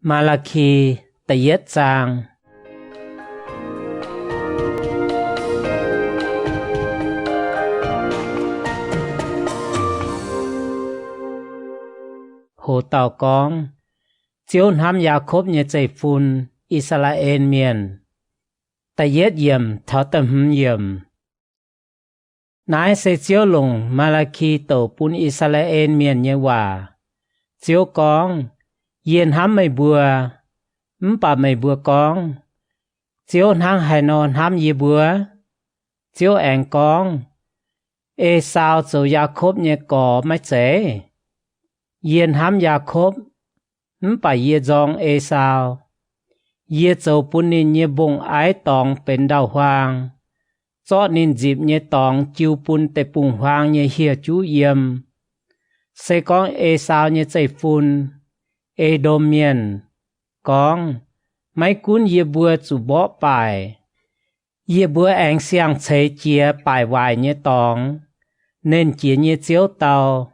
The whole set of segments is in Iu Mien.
Maa^laa^ki da'yietv zaang. Hoc dauh gorngv, Ziouv hnamv Yaakopv nyei zeiv-fun, I^saa^laa^en Mienh. Da'yietv yiemc taux da'hmz yiemc. Naaiv se Ziouv longc Maa^laa^ki douc bun I^saa^laa^en Mienh nyei waac. Ziouv gorngv, Yie hnamv meih mbuo. Mv baac meih mbuo gorngv, Ziouv hnangv haaix nor hnamv yie mbuo? Ziouv aengx gorngv, Esaau zoux Yaakopv nyei gorx maiv zeiz? Yie hnamv Yaakopv, mv baac yie nzorng Esaau. Yie zoux bun ninh nyei mbong-aiv dorngx benx ndau-huaang, zorqv ninh nzipc nyei dorngx jiu bun deic-bung-huaang nyei hieh juv yiem. Se gorngv Esaau nyei zeiv-fun, E^ndom Mienh, gorngv, Maiv gunv yie mbuo zuqc mborqv baaic, yie mbuo aengx siang-ceix jiez baaic waaic nyei dorngx. Nernh Jiex nyei Ziouv dau,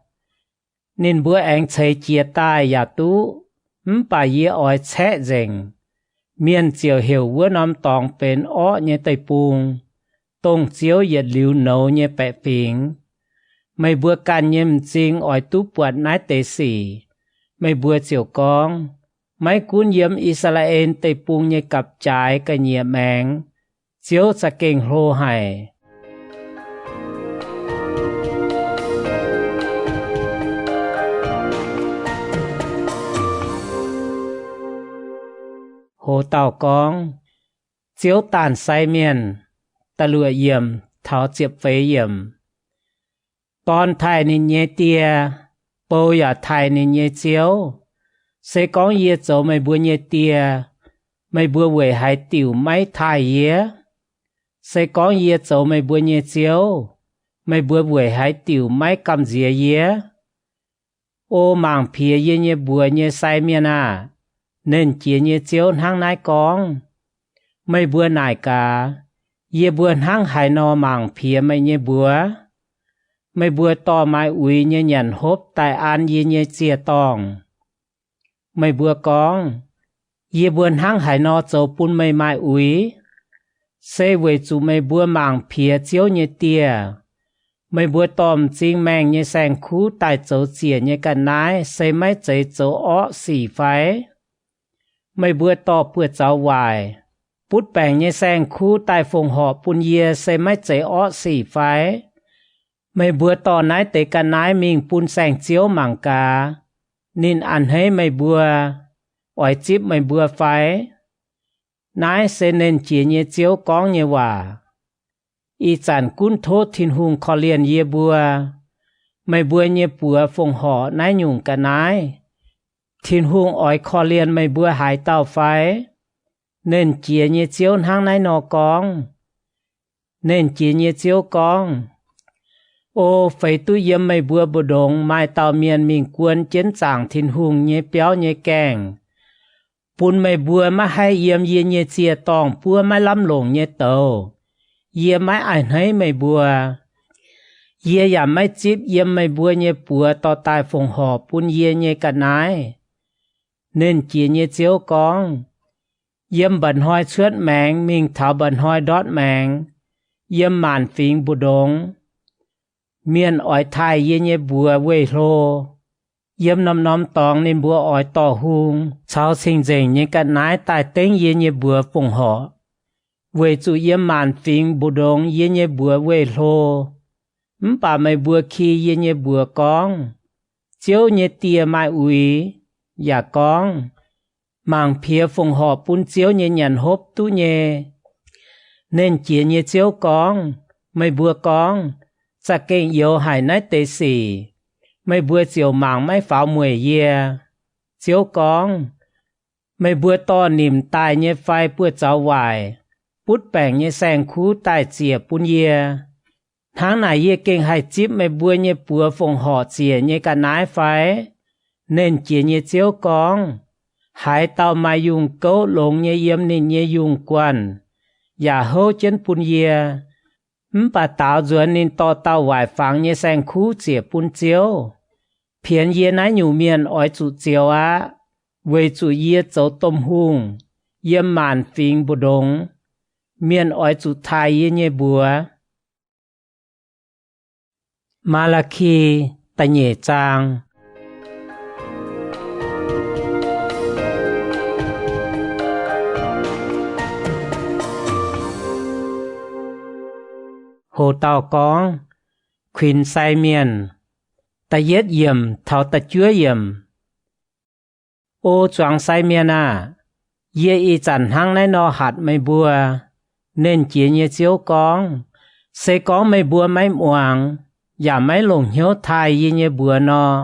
Ninh mbuo aengx ceix jiez daaih yaac duqv, mv baac yie oix caeqv nzengc. Mienh ziouc heuc wuov norm dorngx benx orqv nyei deic-bung, dongh Ziouv yietc liuz nouz nyei baeqc fingx. Meih mbuo ganh nyei m'zing oix duqv buatc naaiv deix sic, meih mbuo ziouc gorngv, Maiv gunv yiem I^saa^laa^en Deic-Bung nyei gapv-jaaix ga'nyiec maengx, Ziouv za'gengh hlo haic. Hoc dauh gorngv, Ziouv daanh sai mienh, da'luoqc yiemc taux ziepc feix yiemc. Dorn taaih ninh nyei die, bou yaac taaih ninh nyei ziouv. Se gorngv yie zoux meih mbuo nyei die, meih mbuo weic haaix diuc maiv taaih yie? Se gorngv yie zoux meih mbuo nyei ziouv, meih mbuo weic haaix diuc maiv gamh nziex yie? O mangc piex yie nyei mbuox nyei sai mienh aah! Nernh Jiex nyei Ziouv hnangv naaiv gorngv. Meih mbuo naaic gaax, Yie mbuo hnangv haaix nor mangc piex meih nyei mbuox? Meih mbuo dorh maaih uix nyei nyanc hopv daaih an yie nyei ziec-dorngh. Meih mbuo gorngv, Yie mbuo hnangv haaix nor zoux bun meih maaih uix? Se weic zuqc meih mbuo mangc piex Ziouv nyei dieh. Meih mbuo dorh m'zing maengh nyei saeng-kuv daaih zoux ziec nyei ga'naaiv se maiv zeiz zoux orqv sic fai? Meih mbuo dorh buoz-zaux waaic, butv baengc nyei saeng-kuv daaih fongc horc bun yie se maiv zeiz orqv sic fai? Meih mbuo dorh naaiv deix ga'naaiv mingh bun saeng-ziouv mangc gaax, ninh a'hneiv meih mbuo, oix zipv meih mbuo fai? Naaiv se Nernh Jiex nyei Ziouv gorngv nyei waac. Ih zanc gunv tov Tin-Hungh korv-lienh yie mbuo. Meih mbuo nyei buoz fongc horc naaiv nyungc ga'naaiv, Tin-Hungh oix korv-lienh meih mbuo haaix dauh fai? Nernh Jiex nyei Ziouv hnangv naaiv nor gorngv. Nernh Jiex nyei Ziouv gorngv, O feix duqv yiem meih mbuo mbu'ndongx maaih dauh mienh mingh guon jienv zaangc Tin-Hungh nyei biauv nyei gaengh, bun meih mbuo maiv haih yiem yie nyei ziec-dorngh buov maiv lamh longc nyei douz, yie maiv a'hneiv meih mbuo. Yie yaac maiv zipv yiem meih mbuo nyei buoz dorh daaih fongc horc bun yie nyei ga'naaiv. Nernh Jiex nyei Ziouv gorngv, Yiem mba'hnoi cuotv maengx mingh taux mba'hnoi ndortv maengx, yiem maanc fingx mbu'ndongx, mienh oix taaih yie nyei mbuox weih hlo. Yiem norm-norm dorngx ninh mbuo oix dorh hung caux cing-nzengc nyei ga'naaiv daaih dengv yie nyei mbuox fongc horc, weic zuqc yiem maanc fingx mbu'ndongx yie nyei mbuox weih hlo. Mv baac meih mbuo ki yie nyei mbuox gorngv, Ziouv nyei dieh maaih uix, yaac gorngv, Mangc piex fongc horc bun Ziouv nyei nyanc hopv duqv nyei. Nernh Jiex nyei Ziouv gorngv, Meih mbuo gorngv, Za'gengh youx haic naaiv deix sic, meih mbuo ziouc mangc maiv faaux mueic yie. Ziouv gorngv, Meih mbuo dorh nimc daaih nyei fai buoz-zaux waaic, butv baengc nyei saeng-kuv daaih ziec bun yie, hnangv naaic yie gengh haih zipv meih mbuo nyei buoz fongc horc ziec nyei ga'naaiv fai? Nernh Jiex nyei Ziouv gorngv, Haaix dauh maaih yungh gouv longx nyei yiem ninh nyei yungh guanh, yaac houv jienv bun yie, mv baac daaux nzuonx ninh dorh dauh waaic fangx nyei saeng-kuv ziec bun Ziouv, pienx yie naaiv nyungc mienh oix zuqc zioux aqv. weic zuqc yie zoux domh hungh yiem maanc fingx mbu'ndongx. Mienh oix zuqc taaih yie nyei mbuox. Maa^laa^ki da'nyeic zaang. Ho dauh gorngv, Kuinx sai mienh. Da'yietv yiemc taux da'juov yiemc. O zuangx sai mienh aah! Yie ih zanc hnangv naaiv nor hatc meih mbuo. Nernh Jiex nyei Ziouv gorngv, Se gorngv meih mbuo maiv muangx, yaac maiv longc hnyouv taaih yie nyei mbuox nor,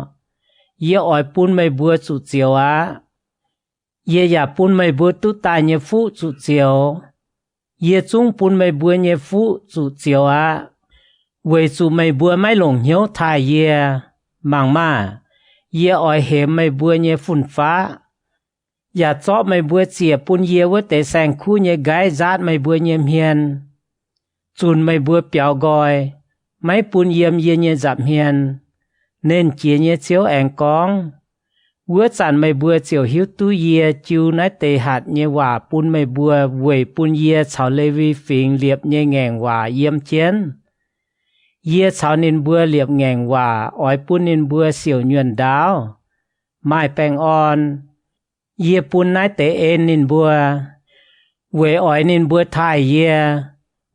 yie oix bun meih mbuo zuqc zioux aqv. Yie yaac bun meih mbuo duqv daaih nyei fuqv zuqc zioux. Yie zungv bun meih mbuo nyei fuqv zuqc zioux aqv, weic zuqc meih mbuo maiv longc hnyouv taaih yie. Mangc maah! Yie oix hemx meih mbuo nyei fun-faqv, yaac zorqv meih mbuo ziec bun yie wuov deix saeng-kuv nyei nqaiv nzaatv meih mbuo nyei hmien, zunc meih mbuo biaux nqoi, maiv bun yiem yie nyei nza'hmien. Nernh Jiex nyei Ziouv aengx gorngv, Wuov zanc meih mbuo ziouc hiuv duqv yie jiu naaiv deix hatc nyei waac bun meih mbuo weic bun yie caux Lewi Fingx liepc nyei ngaengc waac yiem jienv. Yie caux ninh mbuo liepc ngaengc waac oix bun ninh mbuo siouc nyuonh ndaauv, maaih baengh orn. Yie bun naaiv deix en ninh mbuo, weic oix ninh mbuo taaih yie.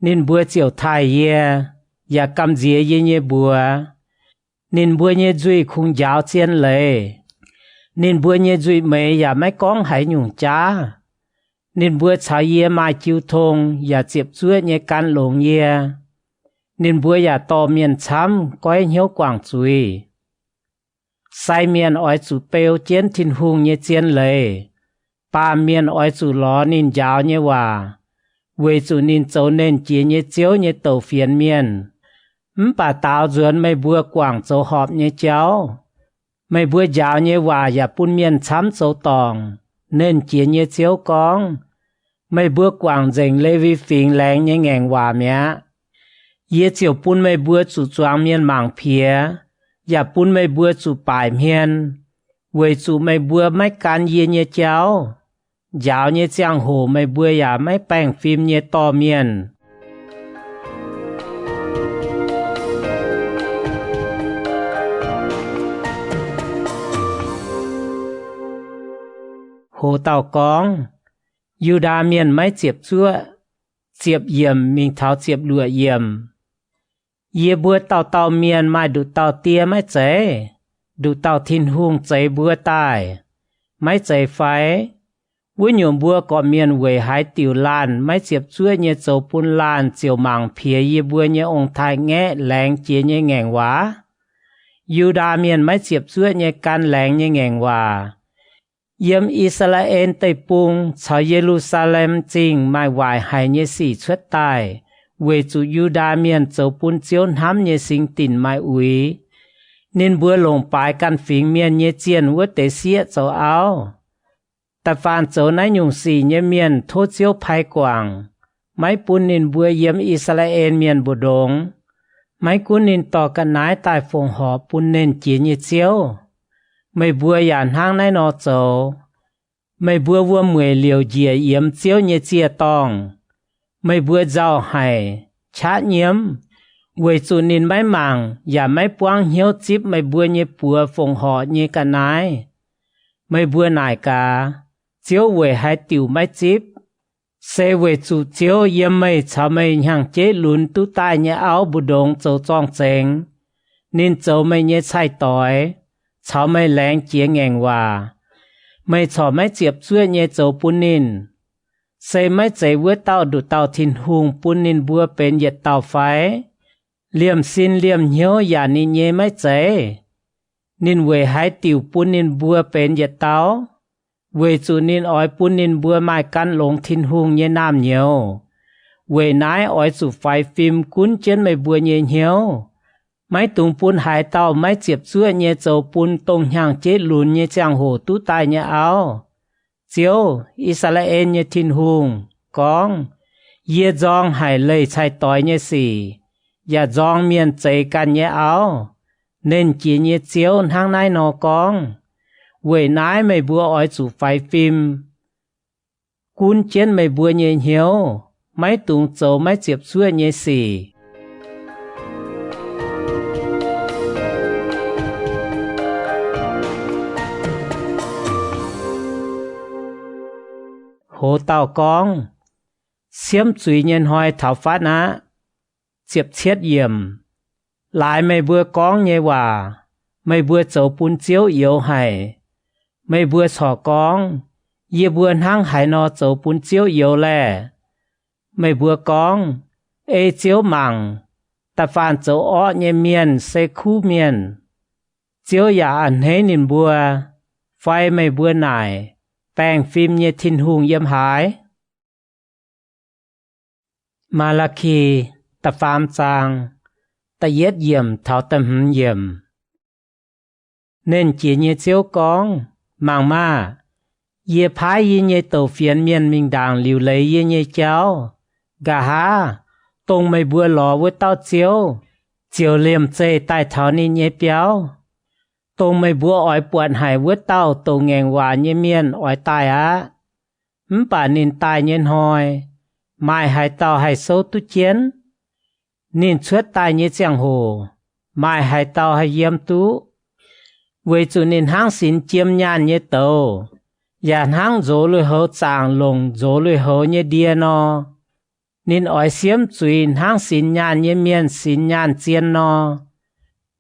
Ninh mbuo ziouc taaih yie, yaac gamh nziex yie nyei mbuox. Ninh mbuo nyei nzuih kungx njaaux zien leiz. Ninh mbuo nyei nzuih meix yaac maiv gorngv haaix nyungc jaav. Ninh mbuo caux yie maaih jiu tong yaac ziepc zuoqv nyei gan longx yie. Ninh mbuo yaac dorh mienh camv goiv hnyouv guangc zuiz. Sai mienh oix zuqc beu jienv Tin-Hungh nyei zien leiz. Baamh mienh oix zuqc lorz ninh njaaux nyei waac, weic zuqc ninh zoux Nernh Jiex nyei Ziouv nyei douc fienx mienh. Mv baac daaux nzuonx meih mbuo guangc zoux horpc nyei jauv. Meih mbuo njaaux nyei waac yaac bun mienh camv zoux dorngc. Nernh Jiex nyei Ziouv gorngv, Meih mbuo guangc nzengc Lewi Fingx laengz nyei ngaengc waac mi'aqv. Yie ziouc bun meih mbuo zuqc zuangx mienh mangc piex, yaac bun meih mbuo zuqc baaic hmien, weic zuqc meih mbuo maiv gan yie nyei jauv. Njaaux nyei ziangh hoc meih mbuo yaac maiv baengh fim nyei dorh mienh. Ho dauh gorngv, Yu^ndaa Mienh maiv ziepc zuoqv. Ziepc yiemc mingh taux ziepc luoqc yiemc. Yie mbuo dauh dauh mienh maaih nduqc dauh die maiv zeiz? Nduqc dauh Tin-Hungh zeix mbuo daaih, maiv zeiz fai? Wuov nyungc, mbuo gorqv-mienh weic haaix diuc laanh maiv ziepc zuoqv nyei zoux bun laanh ziouc mangc piex yie mbuo nyei ong-taaix-ngaeqv laengz jiex nyei ngaengc waac? Yu^ndaa Mienh maiv ziepc zuoqv nyei gan laengz nyei ngaengc waac. Yiem I^saa^laa^en Deic-Bung caux Ye^lu^saa^lem Zingh maaih waaic haic nyei sic cuotv daaih, weic zuqc Yu^ndaa Mienh zoux bun Ziouv hnamv nyei singx dinc maaih uix. Ninh mbuo longc baaix ganh fingx mienh nyei zienh wuov deix sieqv zoux auv. Da'faanh zoux naaiv nyungc sic nyei mienh tov Ziouv pai guangc, maiv bun ninh mbuo yiem I^saa^laa^en Mienh mbu'ndongx. Maiv gunv ninh dorh ga'naaiv daaih fongc horc bun Nernh Jiex nyei Ziouv, meih mbuo yaac hnangv naaiv nor zoux. Meih mbuo wuom-mueic liouc njiec yiemx Ziouv nyei ziec-dorngh. Meih mbuo nzauh haic, qaqv nyiemv, weic zuqc ninh maiv mangc yaac maiv buangv hnyouv zipv meih mbuo nyei buoz fongc horc nyei ga'naaiv. Meih mbuo naaic gaax, Ziouv weic haaix diuc maiv zipv? Se weic zuqc Ziouv yiem meih caux meih hnyangx-jeiv lunx duqv daaih nyei auv mbu'ndongx zoux zorng-zengx. Ninh zoux meih nyei cai-doix, caux meih laengz jiex ngaengc waac. Meih corc maiv ziepc zuoqv nyei zoux bun ninh. Se maiv zeiz wuov dauh nduqc dauh Tin-Hungh bun ninh mbuo benx yietc dauh fai? Liemh sin liemh hnyouv yaac ninh nyei maiv zeiz? Ninh weic haaix diuc bun ninh mbuo benx yietc dauh? Weic zuqc ninh oix bun ninh mbuo maaih gan longx Tin-Hungh nyei naamh nyouz. Weic naaiv oix zuqc faix fim gunv jienv meih mbuo nyei hnyouv. Maiv dungx bun haaix dauh maiv ziepc zuoqv nyei zoux bun dongh hnyangx-jeiv lunx nyei ziangh hoc duqv daaih nyei auv. Ziouv, I^saa^laa^en nyei Tin-Hungh, gorngv, Yie nzorng haic leih cai-doix nyei sic, yaac nzorng mienh zeix ganh nyei auv. Nernh Jiex nyei Ziouv hnangv naaiv nor gorngv. Weic naaiv meih mbuo oix zuqc faix fim, gunv jienv meih mbuo nyei hnyouv, maiv dungx zoux maiv ziepc zuoqv nyei sic. Hoz dauh gorngv, siemv zuiz nyei hnoi taux fatv aqv. Ziepc cietv yiemc. Laaix meih mbuo gorngv nyei waac, meih mbuo zoux bun Ziouv youx haic. Meih mbuo corc gorngv, Yie mbuo hnangv haaix nor zoux bun Ziouv youx laeh? Meih mbuo gorngv, Ei Ziouv mangc, da'faanh zoux orqv nyei mienh se kuv mienh. Ziouv yaac a'hneiv ninh mbuo. Fai meih mbuo naaic, Baengh fim nyei Tin-Hungh yiem haaix? Maa^laa^ki, da'faam zaang, da'yietv yiemc taux da'hmz yiemc. Nernh Jiex nyei Ziouv gorngv, Mangc maah! Yie paaiv yie nyei douc fienx mienh mingh ndaangc liuc leiz yie nyei jauv. Nqa'haav, dongh meih mbuo lorz wuov dauh Ziouv, ziouc liemh zeih daaih taux ninh nyei biauv. Dongh meih mbuo oix buatc haic wuov dauh douc ngaengc waac nyei mienh oix daaih aqv. Mv baac ninh daaih nyei hnoi, maaih haaix dauh haih souv duqv jienv? Ninh cuotv daaih nyei ziangh hoc, maaih haaix dauh haih yiem duqv? Weic zuqc ninh hnangv sinx jiem nyaanh nyei douz, yaac hnangv nzox lui-houx zaangc longc nzox lui-houx nyei ndie nor. Ninh oix siemv zuiz hnangv sinx nyaanh nyei mienh sinx nyaanh zien nor.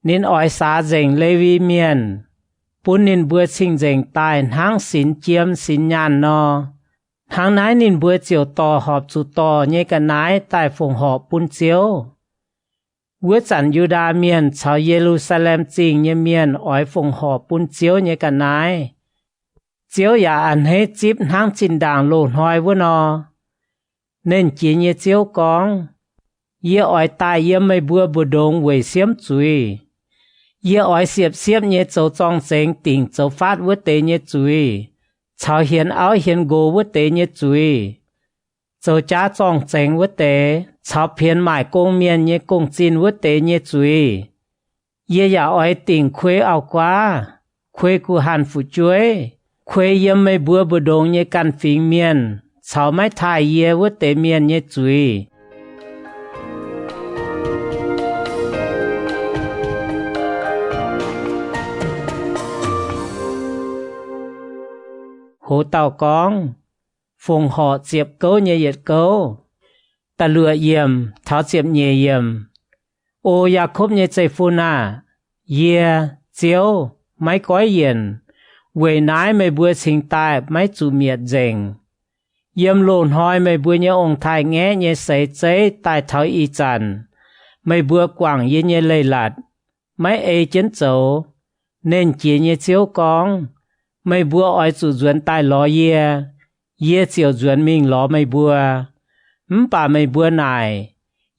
Ninh oix saax nzengc Lewi Mienh, bun ninh mbuo cing-nzengc daaih hnangv sinx jiem sinx nyaanh nor. Hnangv naaiv ninh mbuo ziouc dorh horpc zuqc dorh nyei ga'naaiv daaih fongc horc bun Ziouv. Wuov zanc Yu^ndaa Mienh caux Ye^lu^saa^lem Zingh nyei mienh oix fongc horc bun Ziouv nyei ga'naaiv. Ziouv yaac a'hneiv zipv hnangv zinh ndaangc loz-hnoi wuov nor. Nernh Jiex nyei Ziouv gorngv, Yie oix daaih yiem meih mbuo mbu'ndongx weic siemv zuiz. Yie oix siepv-siepv nyei zoux zorng-zengx dingc zoux faatv wuov deix nyei zuiz, caux hienx auv hienx nqox wuov deix nyei zuiz. Zoux jaav zorng-zengx wuov deix caux pienx maaic gong mienh nyei gong-zinh wuov deix nyei zuiz. Yie yaac oix dingc kuei auv-guaav, kuei guh hanh fu'jueiv, kuei yiem meih mbuo mbu'ndongx nyei ganh fingx mienh caux maiv taaih yie wuov deix mienh nyei zuiz. Hoz dauh gorngv, fongc horc ziepc gouv nyei yietc gouv. Da'luoqc yiemc taux ziepc nyeic yiemc. O Yaakopv nyei zeiv-fun aah! Yie, Ziouv, maiv goiv yienc, weic naaiv meih mbuo cingx daaih maiv zuqc mietc nzengc. Yiem loz-hnoi meih mbuo nyei ong-taaix-ngaeqv nyei seix zeiv daaih taux ih zanc, meih mbuo guangc yie nyei leiz-latc, maiv ei jienv zoux. Nernh Jiex nyei Ziouv gorngv, Meih mbuo oix zuqc nzuonx daaih lorz yie, yie ziouc nzuonx mingh lorz meih mbuo. Mv baac meih mbuo naaic,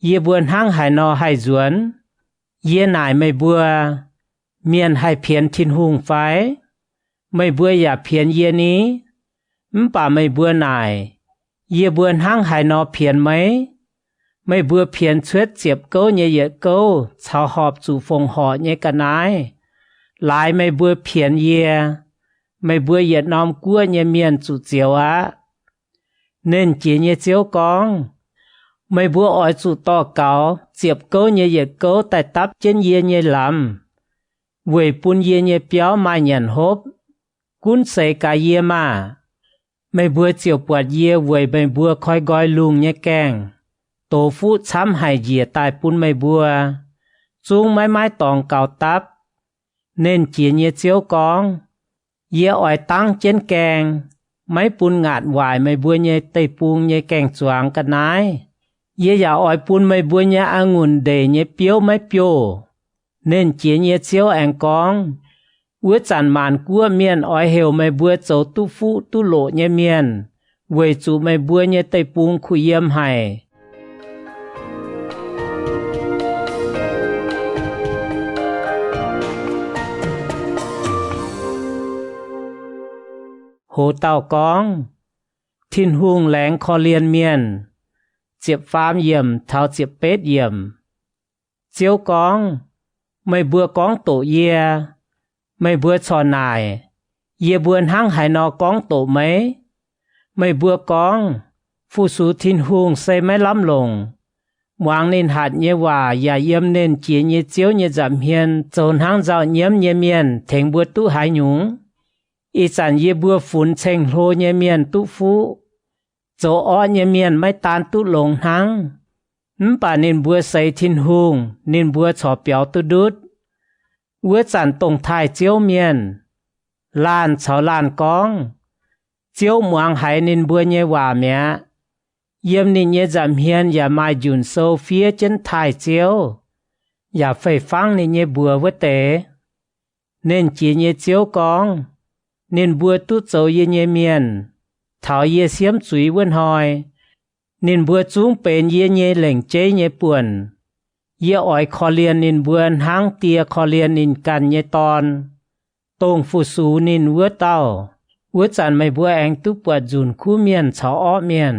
Yie mbuo hnangv haaix nor haih nzuonx? Yie naaic meih mbuo, Mienh haih pienx Tin-Hungh fai? Meih mbuo yaac pienx yie ni? Mv baac meih mbuo naaic, Yie mbuo hnangv haaix nor pienx meih? Meih mbuo pienx cuotv ziepc gouv nyei yietc gouv caux horpc zuqc fongc horc nyei ga'naaiv. Laaix meih mbuo pienx yie, meih mbuo yietc norm guoqv nyei mienh zuqc zioux aqv. Nernh Jiex nyei Ziouv gorngv, Meih mbuo oix zuqc dorh gaux ziepc gouv nyei yietc gouv daaih dapv jienv yie nyei lamz, weic bun yie nyei biauv maaih nyanc hopv. Gunv seix gaax yie maah! Meih mbuo ziouc buatc yie weic meih mbuo koi nqoi lungh nyei gaengh, dox fuqv camv haic njiec daaih bun meih mbuo, zungv maiv maaih dorngx gaux dapv. Nernh Jiex nyei Ziouv gorngv, Yie oix dangv jienv gaeng, maiv bun ngaatc waaic meih mbuo nyei deic-bung nyei gaeng-zuangx ga'naaiv. Yie yaac oix bun meih mbuo nyei a'ngunc ndeic nyei biouv maiv biouh. Nernh Jiex nyei Ziouv aengx gorngv, Wuov zanc maanc guoqv mienh oix heuc meih mbuo zoux duqv fuqv duqv loqc nyei mienh, weic zuqc meih mbuo nyei deic-bung kuh yiem haic. Hoz dauh gorngv, Tin-Hungh Laengz Korv-Lienh Mienh. Ziepc faam yiemc taux ziepc betv yiemc. Ziouv gorngv, Meih mbuo gorngv doqc yie, meih mbuo corc naaic, Yie mbuo hnangv haaix nor gorngv doqc meih? Meih mbuo gorngv, Fu-sux Tin-Hungh se maiv lamh longc. Muangx ninh hatc nyei waac yaac yiem Nernh Jiex nyei Ziouv nyei nza'hmien zoux hnangv nzauh nyiemv nyei mienh tengx mbuo duqv haaix nyungc? Ih zanc yie mbuo funx ceng-hlo nyei mienh duqv fuqv. Zoux orqv nyei mienh maiv daan duqv longx hnangv, mv baac ninh mbuo seix Tin-Hungh, ninh mbuo corc biaux duqv ndutv. Wuov zanc dongh taaih Ziouv mienh, laanh caux laanh gorngv, Ziouv muangx haiz ninh mbuo nyei waac mi'aqv. Yiem ninh nyei nza'hmien yaac maaih njunc sou fiev jienv taaih Ziouv, yaac fei-fangv ninh nyei mbuox wuov deix. Nernh Jiex nyei Ziouv gorngv, Ninh mbuo duqv zoux yie nyei mienh, taux yie siemv zuiz wuov hnoi, ninh mbuo zungv benx yie nyei lengc jeiv nyei buonc. Yie oix korv-lienh ninh mbuo hnangv die korv-lienh ninh ganh nyei dorn, dongh fu-sux ninh wuov dauh. Wuov zanc meih mbuo aengx duqv buatc nzunc kuv mienh caux orqv mienh,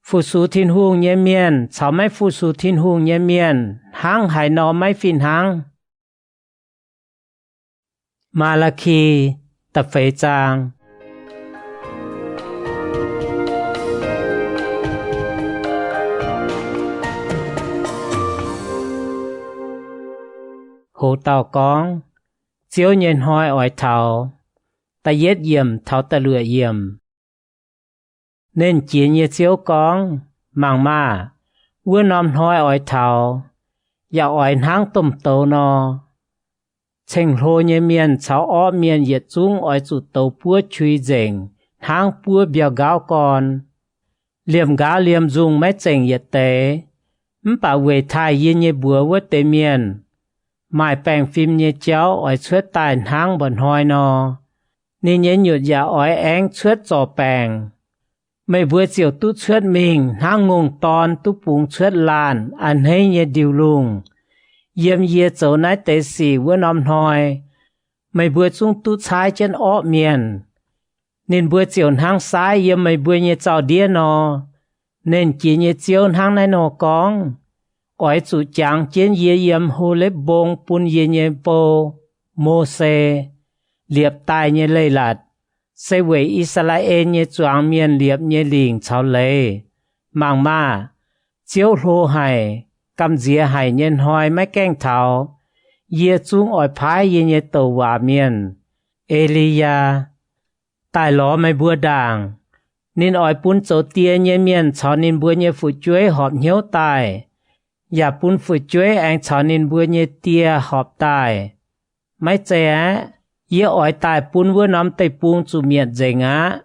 fu-sux Tin-Hungh nyei mienh caux maiv fu-sux Tin-Hungh nyei mienh hnangv haaix nor maiv fih hnangv. Maa^laa^ki da'feix zaang. Hoz dauh gorngv, Ziouv nyei hnoi oix taux. Da'yietv yiemc taux da'luoqc yiemc. Nernh Jiex nyei Ziouv gorngv, Mangc maah! Wuov norm hnoi oix taux, yaac oix hnangv domh douz nor. Ceng-hlo nyei mienh caux orqv mienh yietc zungv oix zuqc douz buov qui nzengc hnangv buov mbiauh nqaauv gorn. Liemh nqaaux liemh nzungh maiv zengc yietc deix, mv baac weic taaih yie nyei mbuox wuov deix mienh, maaih baengh fim nyei jauv oix cuotv daaih hnangv mba'hnoi nor. Ninh nyei nyutc yaac oix aengx cuotv zorc baengc. Meih mbuo ziouc duqv cuotv mingh hnangv ngongh dorn duqv bungx cuotv laanh a'hneiv nyei ndiux lungh. Yiem yie zoux naaiv deix sic wuov norm hnoi, meih mbuo zungv duqv caaiv jienv orqv mienh. Ninh mbuo ziouc hnangv saaiv yiem meih mbuo nyei zaux-ndiev nor. Nernh Jiex nyei Ziouv hnangv naaiv nor gorngv, Oix zuqc jangx jienv yie yiem Holepv Mbong bun yie nyei bou, Mose, liepc daaih nyei leiz-latc, se weic I^saa^laa^en nyei zuangx mienh liepc nyei lingc caux leiz. Mangc maah! Ziouv hlo haic, gamh nziex haic nyei hnoi maiv gaengh taux. Yie zungv oix paaiv yie nyei douc waac mienh, E^li^yaa, daaih lorz meih mbuo ndaangc. Ninh oix bun zoux die nyei mienh caux ninh mbuo nyei fu'jueiv horpc hnyouv daaih, yaac bun fu'jueiv aengx caux ninh mbuo nyei die horpc daaih. Maiv zei aeqv, yie oix daaih bun wuov norm deic-bung zuqc mietc nzengc aqv.